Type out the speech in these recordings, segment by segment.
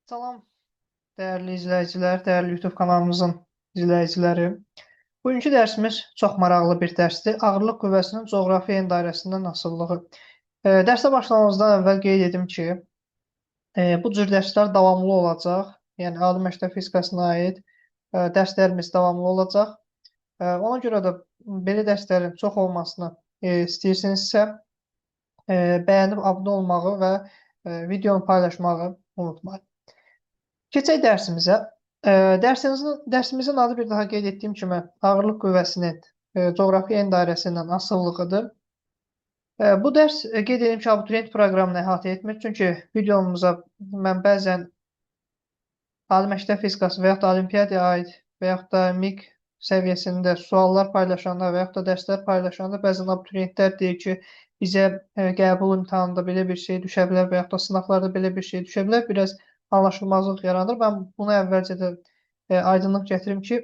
Salam dəyərli izləyicilər, dəyərli YouTube kanalımızın izləyiciləri. Bugünkü dərsimiz çox maraqlı bir dərsdir. Ağırlıq qüvvəsinin coğrafi en dairəsindən asılılığı. Dərsə başlamamızdan əvvəl qeyd edim ki, bu cür dərslər davamlı olacaq. Yəni, ali məktəb fizikasına aid dərslərimiz davamlı olacaq. Ona görə də belə dərslərin çox olmasını istəyirsinizsə, bəyənib abunə olmağı və videonu paylaşmağı unutmayın. Keçək dərsimizə. Dərsimizin adı bir daha qeyd etdiyim kimi ağırlıq qüvvəsinin coğrafi en dairəsindən asılılığıdır. Bu dərs qeyd edim ki, abituriyent proqramını əhatə etmir. Çünki videomuza mən bəzən ali məktəb fizikası və yaxud da olimpiyadaya aid və yaxud da MİQ səviyyəsində suallar paylaşanda və yaxud da dərslər paylaşanda bəzən abituriyentlər deyir ki, bizə qəbul imtahanında belə bir şey düşə bilər və yaxud da sınaqlarda belə bir şey düşə bilər. Biraz anlaşılmazlıq yaranır. Mən bunu əvvəlcə də aydınlıq gətirim ki,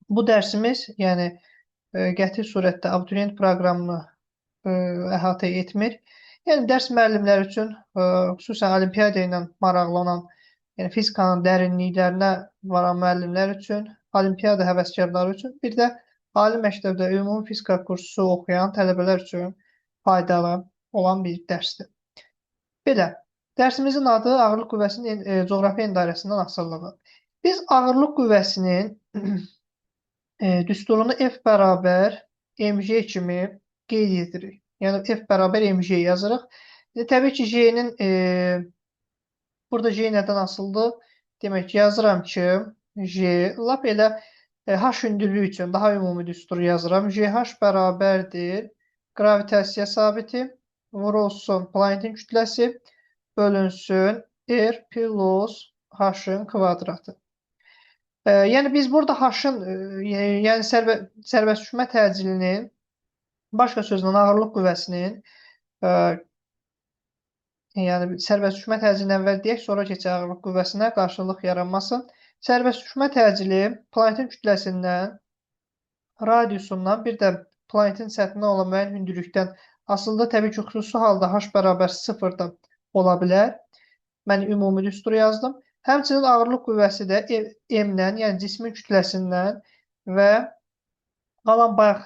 bu dərsimiz, yəni qəti surətdə abituriyent proqramını əhatə etmir. Yəni dərs müəllimləri üçün, xüsusən olimpiyada ilə maraqlanan, yəni fizikanın dərinliklərinə varan müəllimlər üçün, olimpiyada həvəskarları üçün, bir də ali məktəbdə ümumi fizika kursu oxuyan tələbələr üçün faydalı olan bir dərsdir. Belə, dərsimizin adı ağırlıq qüvvəsinin coğrafi en dairəsindən asılılığı. Biz ağırlıq qüvvəsinin düsturunu F bərabər mg kimi qeyd edirik. Yəni F bərabər mg yazırıq. Təbii ki, G-nin burada G nədən asılıdır? Demək ki, yazıram ki, G lap elə H hündürlüyü üçün daha ümumi düsturu yazıram. GH bərabərdir qravitasiya sabiti vurulsun planetin kütləsi bölünsün R plus H-ın kvadratı. Yəni biz burada H-ın, yəni sərbəst düşmə təcilinin, başqa sözlə ağırlıq qüvvəsinin, yəni sərbəst düşmə təcilini əvvəl deyək, sonra keçək ağırlıq qüvvəsinə, qarşılıq yaranmasın. Sərbəst düşmə təcili planetin kütləsindən, radiusundan, bir də planetin səthinə olan müəyyən hündürlükdən asılıdır. Təbii ki, xüsusi halda H bərabər sıfırda ola bilər. Mən ümumi düsturu yazdım. Həmçinin ağırlıq qüvvəsi də M-dən, yəni cismin kütləsindən və qalan bayaq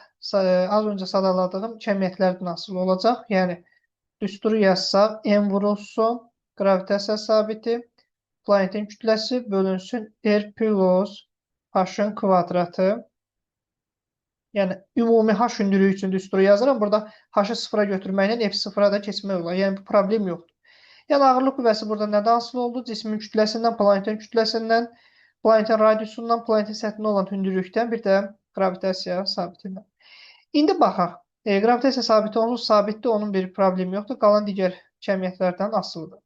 az öncə sadaladığım kəmiyyətlərdən asılı olacaq. Yəni düsturu yazsaq, M vurulsun, qravitasiya sabiti, planetin kütləsi bölünsün R plus H-ın kvadratı. Yəni ümumi H hündürlüyü üçün düsturu yazıram. Burada H-ı sıfıra götürməklə F sıfıra da keçmək olar. Yəni bu problem yoxdur. Yəni ağırlıq qüvvəsi burada nədən asılı oldu? Cismin kütləsindən, planetin kütləsindən, planetin radiusundan, planetin səthinə olan hündürlükdən, bir də qravitasiya sabitindən. İndi baxaq. Qravitasiya sabiti onsuz sabitdir, onun bir problemi yoxdur. Qalan digər kəmiyyətlərdən asılıdır.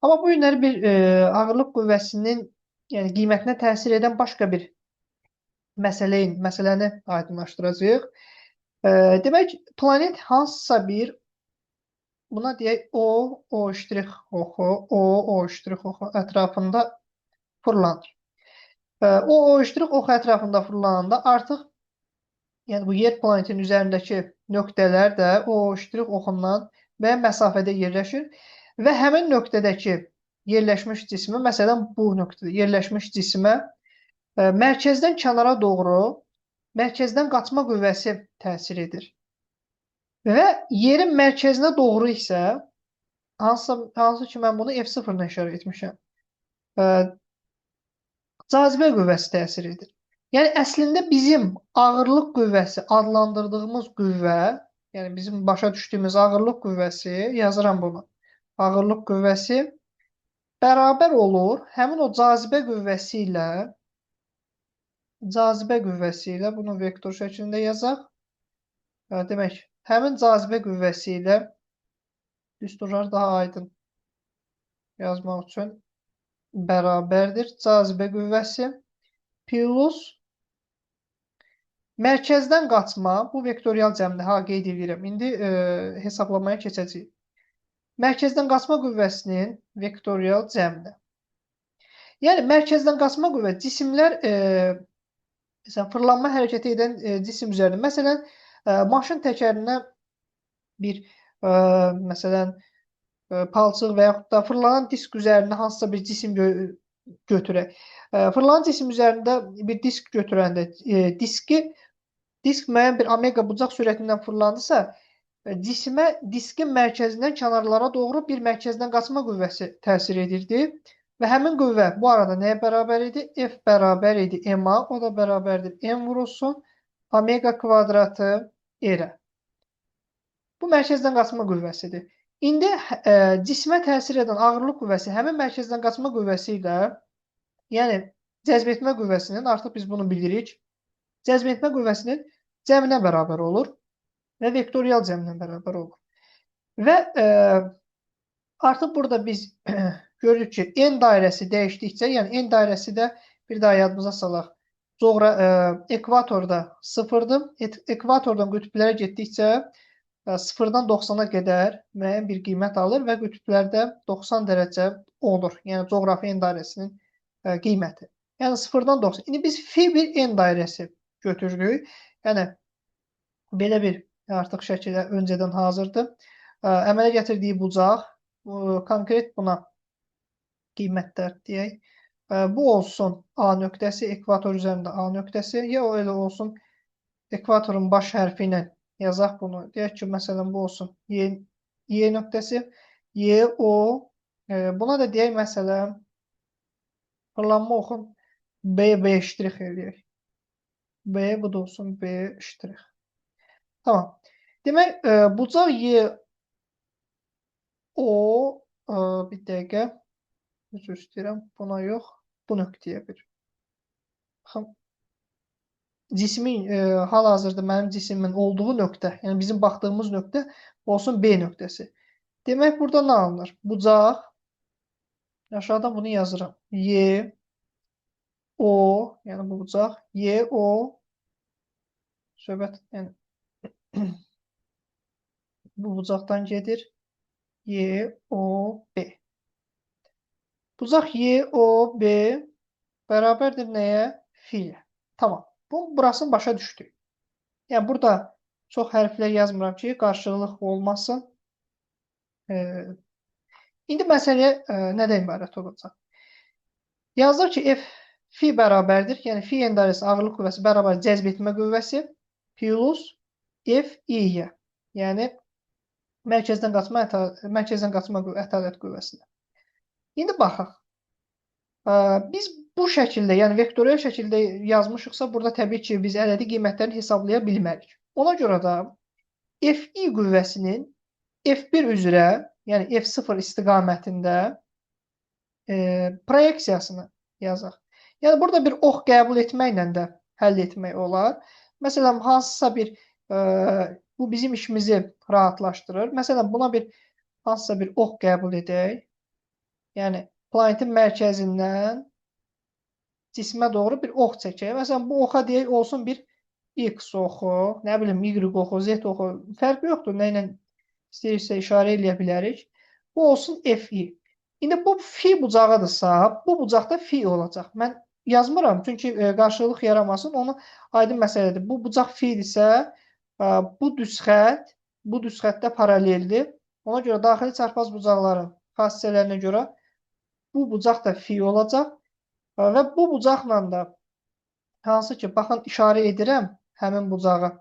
Amma bu günləri bir ağırlıq qüvvəsinin yəni qiymətinə təsir edən başqa bir məsələni aydınlaşdıracağıq. Demək, planet hansısa bir, buna deyək O, O ştrix oxu, O, O ştrix oxu ətrafında fırlanır. O, O ştrix oxu ətrafında fırlananda artıq yəni bu yer planetinin üzərindəki nöqtələr də O, O ştrix oxundan müəyyən məsafədə yerləşir və həmin nöqtədəki yerləşmiş cismə, məsələn bu nöqtədə yerləşmiş cismə mərkəzdən kənara doğru mərkəzdən qaçma qüvvəsi təsir edir. Və yerin mərkəzinə doğru isə hansı ki mən bunu F0-la işarə etmişəm, cazibə qüvvəsi təsir edir. Yəni əslində bizim ağırlıq qüvvəsi adlandırdığımız qüvvə, yəni bizim başa düşdüyümüz ağırlıq qüvvəsi, yazıram bunu, ağırlıq qüvvəsi bərabər olur həmin o cazibə qüvvəsi ilə, bunu vektor şəklində yazaq. Demək, həmin cazibə qüvvəsi ilə düsturları daha aydın yazmaq üçün bərabərdir. Cazibə qüvvəsi plus mərkəzdən qaçma, bu vektorial cəmdir, ha, qeyd edirəm. İndi hesablamaya keçəcəyik. Mərkəzdən qaçma qüvvəsinin vektorial cəmini. Yəni, mərkəzdən qaçma qüvvə cisimlər, məsələn, fırlanma hərəkəti edən cisim üzərində, məsələn, maşın təkərinə bir, məsələn, Palçıq və yaxud da fırlanan disk üzərində hansısa bir cisim götürək. Fırlanan cisim üzərində bir disk götürəndə disk müəyyən bir omega bucaq sürətindən fırlandısa, cisimə diskin mərkəzindən kənarlara doğru bir mərkəzdən qaçma qüvvəsi təsir edirdi. Və həmin qüvvə bu arada nəyə bərabər idi? F bərabər idi MA, o da bərabərdir M vurulsun omega kvadratı R-ə. Bu mərkəzdən qaçma qüvvəsidir. İndi cismə təsir edən ağırlıq qüvvəsi həmin mərkəzdən qaçma qüvvəsi ilə, yəni cəzb etmə qüvvəsinin, artıq biz bunu bilirik, cəzb etmə qüvvəsinin cəminə bərabər olur və vektorial cəminə bərabər olur. Və artıq burada biz görürük ki, n dairəsi dəyişdikcə, yəni n dairəsi də bir daha yadımıza salaq, ekvatorda sıfırdır. Ekvatordan qütblərə getdikcə 0-dan 90-a qədər müəyyən bir qiymət alır və qütblərdə 90 dərəcə olur. Yəni coğrafi n dairəsinin qiyməti. Yəni 0-dan 90. İndi biz fi bir n dairəsi götürdük. Yəni belə bir artıq şəkildə öncədən hazırdır. Əmələ gətirdiyi bucaq, konkret buna qiymətlər deyək. Bu olsun A nöqtəsi, ekvator üzərində A nöqtəsi, ya o elə olsun ekvatorun baş hərfi ilə yazaq bunu. Deyək ki, məsələn, bu olsun Y nöqtəsi, Y, O, buna da deyək, məsələn, fırlanma oxun B, B ştrix eləyək. B, bu da olsun B ştrix. Tamam. Demək, bucaq Y, O, bir dəqiqə, üzr istəyirəm, buna yox, bu nöqtəyə bir. Baxın, cismin, hal-hazırda mənim cismimin olduğu nöqtə, yəni bizim baxdığımız nöqtə olsun B nöqtəsi. Demək, burada nə alınır? Bucaq, aşağıdan bunu yazıram. Y, O, yəni bu bucaq, Y, O, söhbət, yəni bu bucaqdan gedir. Y, O, B. Bucaq Y, O, B bərabərdir nəyə? Fi-yə. Tamam. Burasını başa düşdük. Yəni, burada çox hərflər yazmıram ki, qarşılıq olmasın. İndi məsələ nədən ibarət olacaq? Yazdıq ki, F fi bərabərdir. Yəni, fi n dairəsi ağırlıq qüvvəsi bərabər cəzb etmə qüvvəsi plus F i-yə. Yəni, mərkəzdən qaçma ətalət qüvvəsinə. İndi baxaq. Biz bu şəkildə, yəni vektorial şəkildə yazmışıqsa, burada təbii ki, biz ədədi qiymətlərini hesablaya bilmərik. Ona görə də Fi qüvvəsinin F1 üzrə, yəni F0 istiqamətində proyeksiyasını yazaq. Yəni, burada bir ox qəbul etməklə də həll etmək olar. Məsələn, hansısa bir, bu bizim işimizi rahatlaşdırır. Məsələn, buna bir hansısa bir ox qəbul edək. Yəni, planetin mərkəzindən cismə doğru bir ox çəkək. Məsələn, bu oxa deyək, olsun bir X oxu, nə bilim, Y oxu, Z oxu, fərqi yoxdur, nə ilə istəyirsə işarə eləyə bilərik. Bu olsun Fi. İndi bu fi bucağıdırsa, bu bucaqda fi olacaq. Mən yazmıram, çünki qarşılıq yaramasın, onu aydın məsələdir. Bu bucaq fi-dirsə, bu düz xətt, bu düz xəttə paraleldir. Ona görə daxili çarpaz bucaqların xassələrinə görə bu bucaq da fi olacaq. Və bu bucaqla da hansı ki, baxın, işarə edirəm həmin bucağı.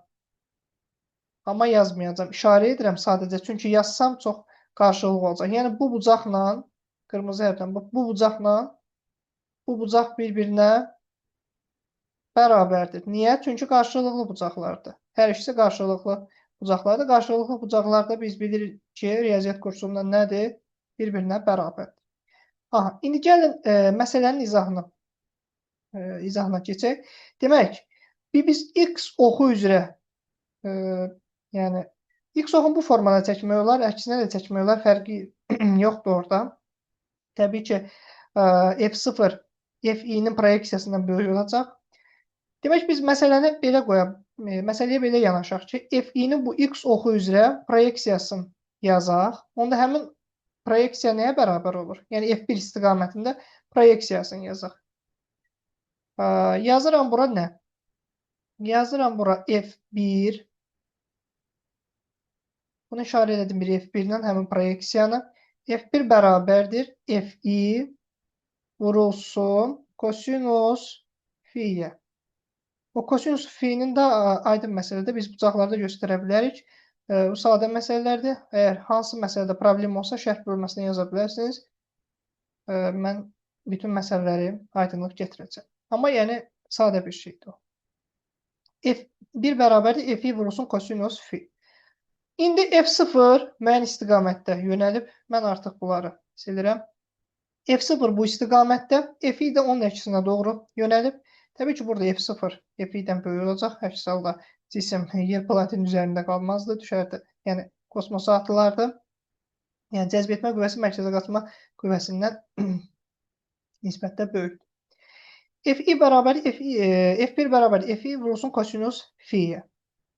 Amma yazmayacağam. İşarə edirəm sadəcə. Çünki yazsam çox qarşılıq olacaq. Yəni, bu bucaqla, qırmızı hərflə, bu bucaqla bu bucaq bir-birinə bərabərdir. Niyə? Çünki qarşılıqlı bucaqlardır. Hər ikisi qarşılıqlı bucaqlardır. Qarşılıqlı bucaqlarda biz bilirik ki, riyaziyyat kursundan nədir? Bir-birinə bərabərdir. Aha, indi gəlin məsələnin izahına keçək. Demək, biz X oxu üzrə, yəni X oxunu bu formada çəkmək olar, əksinə də çəkmək olar, fərqi yoxdur orada. Təbii ki, F0 Fi-nin proyeksiyasından böyük olacaq. Demək, biz məsələni belə qoyaq, məsələyə belə yanaşaq ki, Fi-nin bu X oxu üzrə proyeksiyasını yazaq. Onda həmin proyeksiya nəyə bərabər olur? Yəni, F1 istiqamətində proyeksiyasını yazaq. Yazıram bura nə? Yazıram bura F1. Bunu işarə elədim bir F1 ilə həmin proyeksiyanı. F1 bərabərdir Fi vurulsun kosinus fi-yə. O kosinus fi-nin də aydın məsələdə biz bucaqlarda göstərə bilərik. Bu sadə məsələlərdir. Əgər hansı məsələdə problem olsa şərh bölməsinə yaza bilərsiniz. Mən bütün məsələləri aydınlıq getirəcəm. Amma yəni sadə bir şeydir o. F1 bərabərdir Fi vurulsun kosinus fi. İndi F0 müəyyən istiqamətdə yönəlib. Mən artıq bunları silirəm. F0 bu istiqamətdə, Fi də onun əksinə doğru yönəlib. Təbii ki, burada F0 Fi-dən böyük olacaq. Əks halda cisim yer planetinin üzərində qalmazdı, düşərdi. Yəni kosmosa atılardı. Yəni cəzb etmə qüvvəsi mərkəzə qaçma qüvvəsindən nisbətdə böyükdür. Fi bərabər F1 bərabər Fi vurulsun kosinus fi-yə.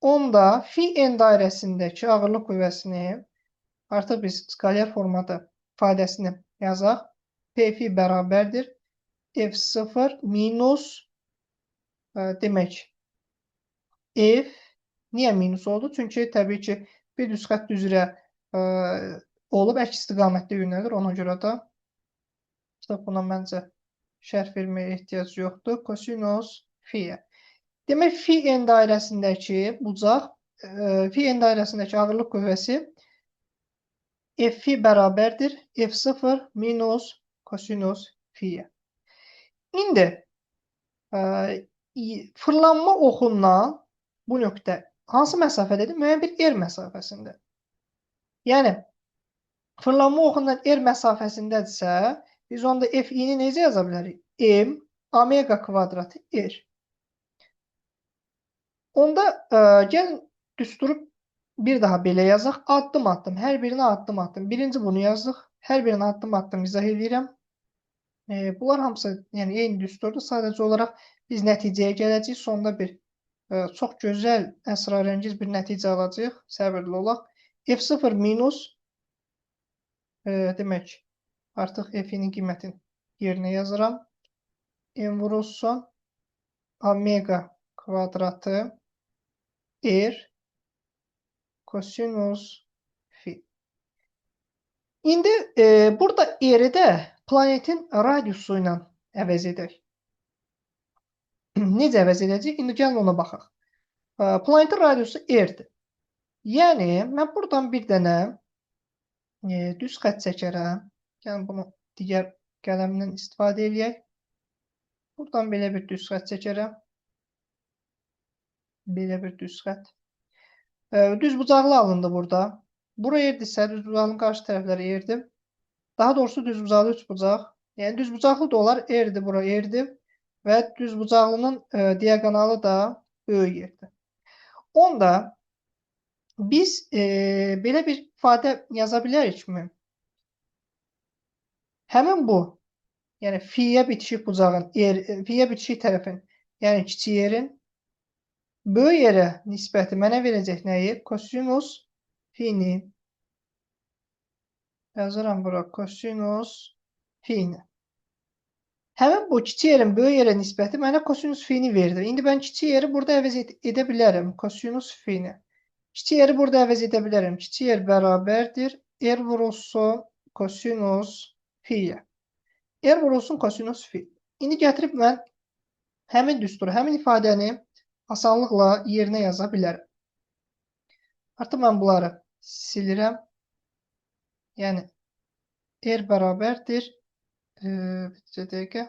Onda fi n dairəsindəki ağırlıq qüvvəsini artıq biz skaler formada ifadəsini yazaq. Pfi bərabərdir F0 minus demək F niyə minus oldu? Çünki təbii ki bir düz xətt üzrə olub əks istiqamətdə yönəlir. Ona görə də işte buna məncə şərh verməyə ehtiyac yoxdur. Kosinus fi-yə. Demək fi n dairəsindəki bucaq, fi n dairəsindəki ağırlıq qüvvəsi F fi bərabərdir F0 minus kosinus fi-yə. İndi fırlanma oxundan bu nöqtə hansı məsafədədir? Müəyyən bir r məsafəsində. Yəni fırlanma oxundan r məsafəsindədirsə, biz onda Fi-ni necə yaza bilərik? M omega kvadratı r. Onda gəlin düsturu bir daha belə yazaq. Addım-addım. Hər birini addım-addım. Birinci bunu yazdıq. Hər birini addım-addım izah edirəm. Bunlar hamısı yəni eyni düsturdur. Sadəcə olaraq biz nəticəyə gələcəyik. Sonda bir çox gözəl, əsrarəngiz bir nəticə alacağıq. Səbirli olaq. F0 minus demək artıq F-nin qiymətini yerinə yazıram. M vurulsun omega kvadratı R kosinus fi. İndi burada R-i də planetin radiusu ilə əvəz edək. Necə əvəz edəcəyik? İndi gəlin ona baxaq. Planetin radiusu R-dir. Yəni, mən buradan bir dənə düz xətt çəkərəm. Gəlin bunu digər qələmdən istifadə eləyək. Buradan belə bir düz xətt çəkərəm. Belə bir düz xətt. Düz bucaqlı alındı burada. Bura yerdirsə, düz bucaqlının qarşı tərəfləri yerdir. Daha doğrusu düz bucaqlı üç bucaq. Yəni düz bucaqlı da olar. R-dir, bura R-dir. Və düz bucaqlının diaqonalı da böyük yerdir. Onda biz belə bir ifadə yaza bilərikmi? Həmin bu, yəni fi-yə bitişik bucağın, fi-yə bitişik tərəfin, yəni kiçik yerin böyük yerə nisbəti mənə verəcək nəyi? Kosinus fi-ni. Yazıram bura kosinus fi-ni. Həmin bu kiçik yerin böyük yerə nisbəti mənə kosinus fi-ni verdi. İndi mən kiçik yeri burada əvəz edə bilərəm. Kosinus fi-ni. Kiçik yeri burada əvəz edə bilərəm. Kiçik yer bərabərdir. R vurulsun kosinus fi-yə. R vurulsun kosinus fi. İndi gətirib mən həmin düsturu, həmin ifadəni asanlıqla yerinə yaza bilərəm. Artıq mən bunları silirəm. Yəni R bərabərdir. Bir dəqiqə.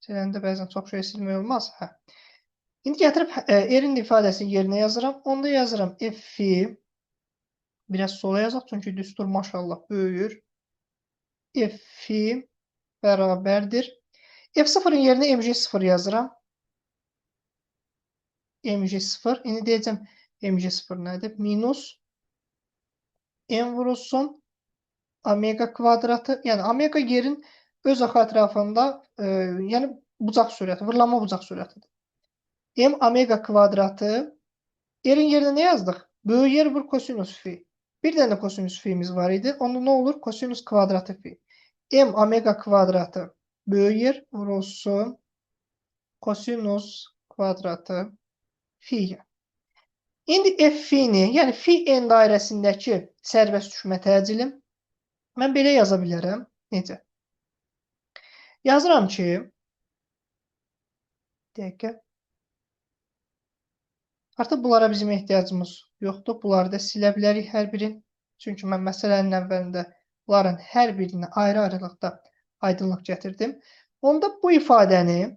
Siləndə bəzən çox şey silmək olmaz. Hə. İndi gətirib R-in ifadəsini yerinə yazıram. Onda yazıram F fi. Biraz sola yazaq, çünki düstur maşallah böyüyür. F fi bərabərdir. F0-ın yerinə MG0 yazıram. MG0. İndi deyəcəm MG0 nədir? Minus M vurulsun omega kvadratı. Yəni omega yerin öz oxu ətrafında, yəni bucaq sürəti, vırlanma bucaq sürətidir. M omega kvadratı. R-in yerinə nə yazdıq? Böyük yer vur kosinus fi. Bir dənə kosinus fi'miz var idi. Onda nə olur? Kosinus kvadratı fi. M omega kvadratı böyük yer vurulsun kosinus kvadratı fi. İndi F fi-ni, yəni fi n dairəsindəki sərbəst düşmə təcili mən belə yaza bilərəm. Necə? Yazıram ki, dəqiqə. Artıq bunlara bizim ehtiyacımız yoxdur. Bunları da silə bilərik hər birini. Çünki mən məsələnin əvvəlində bunların hər birinə ayrı-ayrılıqda aydınlıq gətirdim. Onda bu ifadəni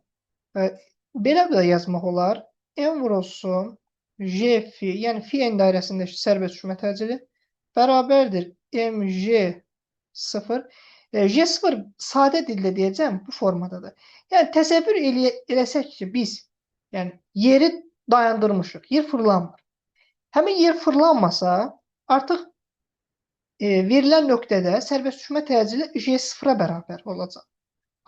belə də yazmaq olar. M vurulsun J fi, yəni fi n dairəsindəki sərbəst düşmə təcili bərabərdir MJ 0. J0 sadə dildə deyəcəm bu formadadır. Yəni təsəvvür eləsək ki, biz yəni yeri dayandırmışıq. Yer fırlanmır. Həmin yer fırlanmasa, artıq verilən nöqtədə sərbəst düşmə təcili J0-a bərabər olacaq.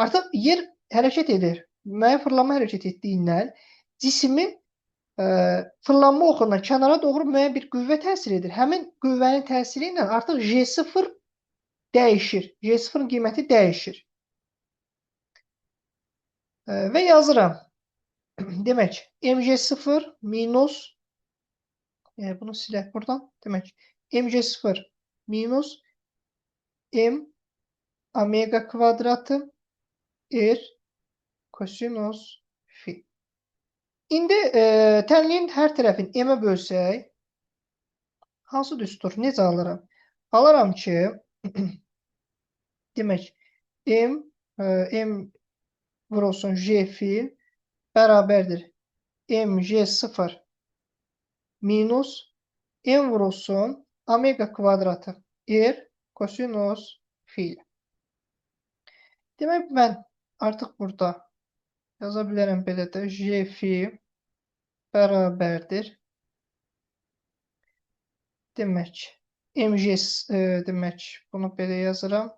Artıq yer hərəkət edir. Müəyyən fırlanma hərəkət etdiyindən cismi fırlanma oxundan kənara doğru müəyyən bir qüvvə təsir edir. Həmin qüvvənin təsiri ilə artıq J0 dəyişir. J0-ın qiyməti dəyişir. Və yazıram. Demək, MJ0 minus, bunu silək buradan. Demək, MJ0 minus M omega kvadratı R kosinus fi. İndi tənliyin hər tərəfini M-ə bölsək, hansı düstur? Necə alıram? Alıram ki, demək, M vurulsun J fi bərabərdir MJ0 minus M vurulsun omega kvadratı R kosinus fi. Demək, mən artıq burada yaza bilərəm belə də J fi bərabərdir. Demək, MJ, demək, bunu belə yazıram.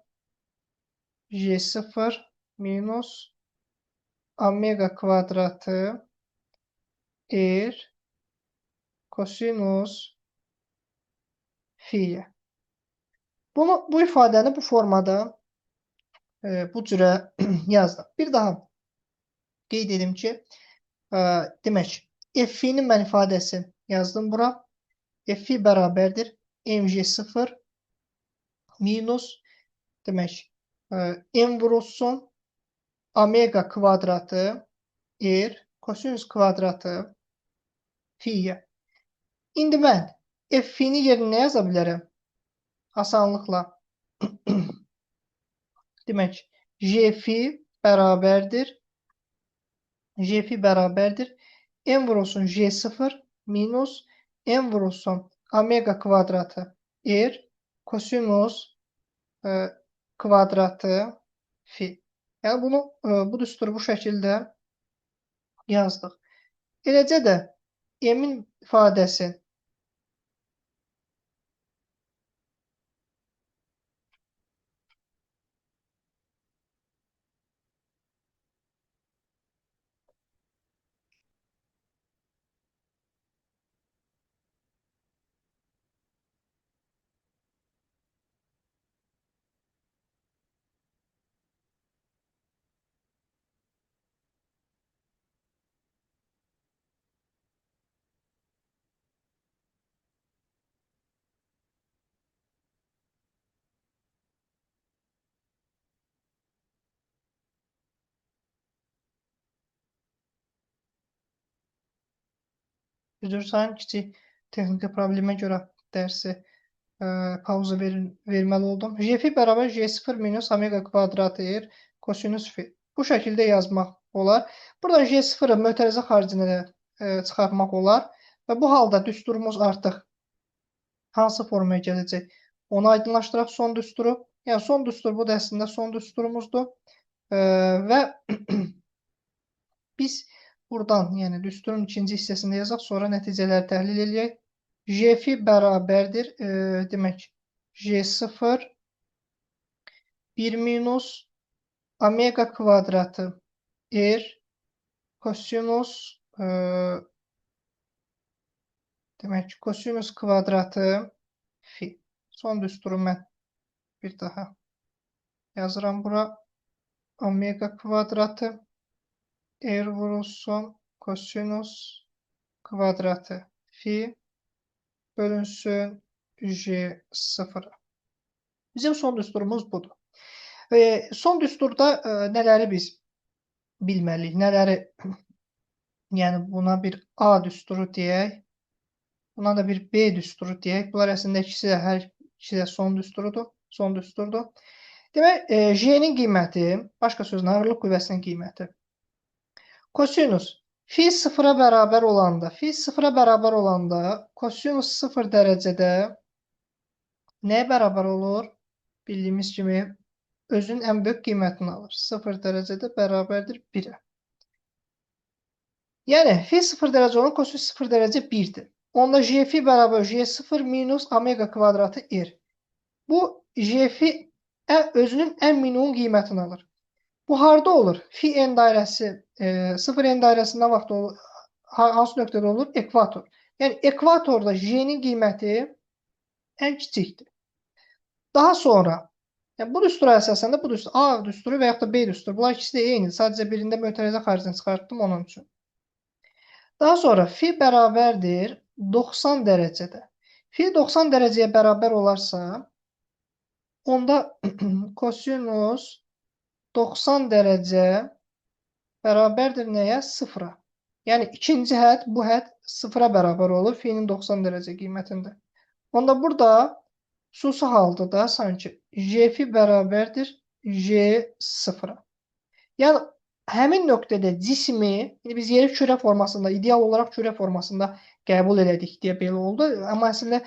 J0 minus omega kvadratı R kosinus fi. Bu ifadəni bu formada bu cürə yazdım. Bir daha qeyd edim ki, demək, F fi-nin mən ifadəsini yazdım bura. F fi bərabərdir MJ0 minus demək, M vurulsun omega kvadratı R kosinus kvadratı fi-yə. İndi mən F fi-ni yerinə nə yaza bilərəm? Asanlıqla. Demək, J fi bərabərdir. J fi bərabərdir. M vurulsun J0 minus M vurulsun omega kvadratı R kosinus kvadratı fi. Yəni bunu bu düsturu bu şəkildə yazdıq. Eləcə də M-in ifadəsi üzr istəyirəm, kiçik texniki problemə görə dərsi pauza verməli oldum. J fi bərabər J0 minus omega kvadratı R kosinus fi. Bu şəkildə yazmaq olar. Buradan J0-ı mötərizə xaricinə də çıxartmaq olar. Və bu halda düsturumuz artıq hansı formaya gələcək? Onu aydınlaşdıraq son düsturu. Yəni son düstur bu da əslində son düsturumuzdur. Və biz buradan, yəni düsturun ikinci hissəsində yazaq, sonra nəticələri təhlil eləyək. J fi bərabərdir, demək, J0 1 minus omega kvadratı R kosinus demək, kosinus kvadratı fi. Son düsturu mən bir daha yazıram bura. Omega kvadratı R vurulsun kosinus kvadratı fi. bölünsün J0-a. Bizim son düsturumuz budur. Son düsturda nələri biz bilməliyik? Nələri, yəni buna bir A düsturu deyək, buna da bir B düsturu deyək. Bunlar əslində ikisi də, hər ikisi də son düsturudur. Son düsturdur. Demək, J-nin qiyməti, başqa sözlə ağırlıq qüvvəsinin qiyməti. Kosinus fi sıfıra bərabər olanda, fi sıfıra bərabər olanda kosinus 0 dərəcədə nəyə bərabər olur? Bildiyimiz kimi özünün ən böyük qiymətini alır. 0 dərəcədə bərabərdir 1-ə. Yəni, fi 0 dərəcə olan kosinus 0 dərəcə 1-dir. Onda J fi bərabər J0 minus omega kvadratı R. Bu, J fi özünün ən minimum qiymətini alır. Bu harda olur? Fi n dairəsi, 0 n dairəsi nə vaxt olur? Hansı nöqtədə olur? Ekvator. Yəni, ekvatorda J-nin qiyməti ən kiçikdir. Daha sonra, yəni bu düstura əsasən də bu düstur, A düsturu və yaxud da B düsturu. Bunlar ikisi də eynidir. Sadəcə birində mötərizə xaricdən çıxartdım onun üçün. Daha sonra fi bərabərdir 90 dərəcədə. Fi 90 dərəcəyə bərabər olarsa, onda kosinus 90 dərəcə bərabərdir nəyə? 0-a. Yəni, ikinci hədd, bu hədd 0-a bərabər olur fi-nin 90 dərəcə qiymətində. Onda burada xüsusi halda da sanki J fi bərabərdir J0-a. Yəni, həmin nöqtədə cismi, indi biz yeri kürə formasında, ideal olaraq kürə formasında qəbul elədik deyə belə oldu. Amma əslində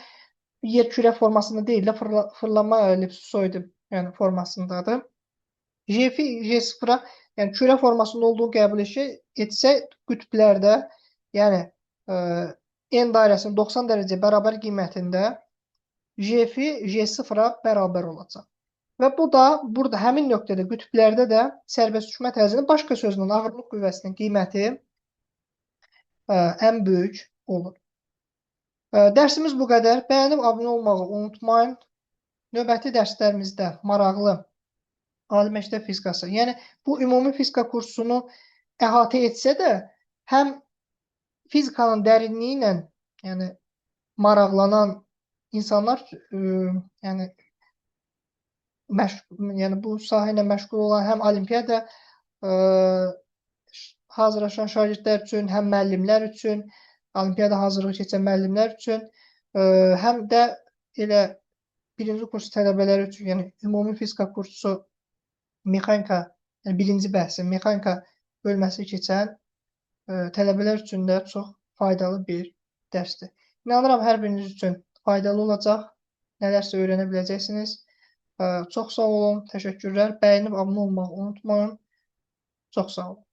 yer kürə formasında deyil də fırlanma ellipsoidi, yəni formasındadır. J fi J0-a, yəni kürə formasında olduğu qəbul etsək qütblərdə, yəni n dairəsinin 90 dərəcə bərabər qiymətində J fi J0-a bərabər olacaq. Və bu da burada həmin nöqtədə qütblərdə də sərbəst uçma tərzinin başqa sözlə ağırlıq qüvvəsinin qiyməti ən böyük olur. Dərsimiz bu qədər. Bəyənib abunə olmağı unutmayın. Növbəti dərslərimizdə maraqlı ali məktəb fizikası, yəni bu ümumi fizika kursunu əhatə etsə də, həm fizikanın dərinliyi ilə, yəni maraqlanan insanlar, yəni bu sahə ilə məşğul olan həm olimpiyada hazırlaşan şagirdlər üçün, həm müəllimlər üçün, olimpiyada hazırlığı keçən müəllimlər üçün, həm də elə birinci kurs tələbələri üçün, yəni ümumi fizika kursu mexanika, yəni birinci bəhsin mexanika bölməsi keçən tələbələr üçün də çox faydalı bir dərsdir. İnanıram, hər biriniz üçün faydalı olacaq, nələrsə öyrənə biləcəksiniz. Çox sağ olun, təşəkkürlər. Bəyənib abunə olmağı unutmayın. Çox sağ olun.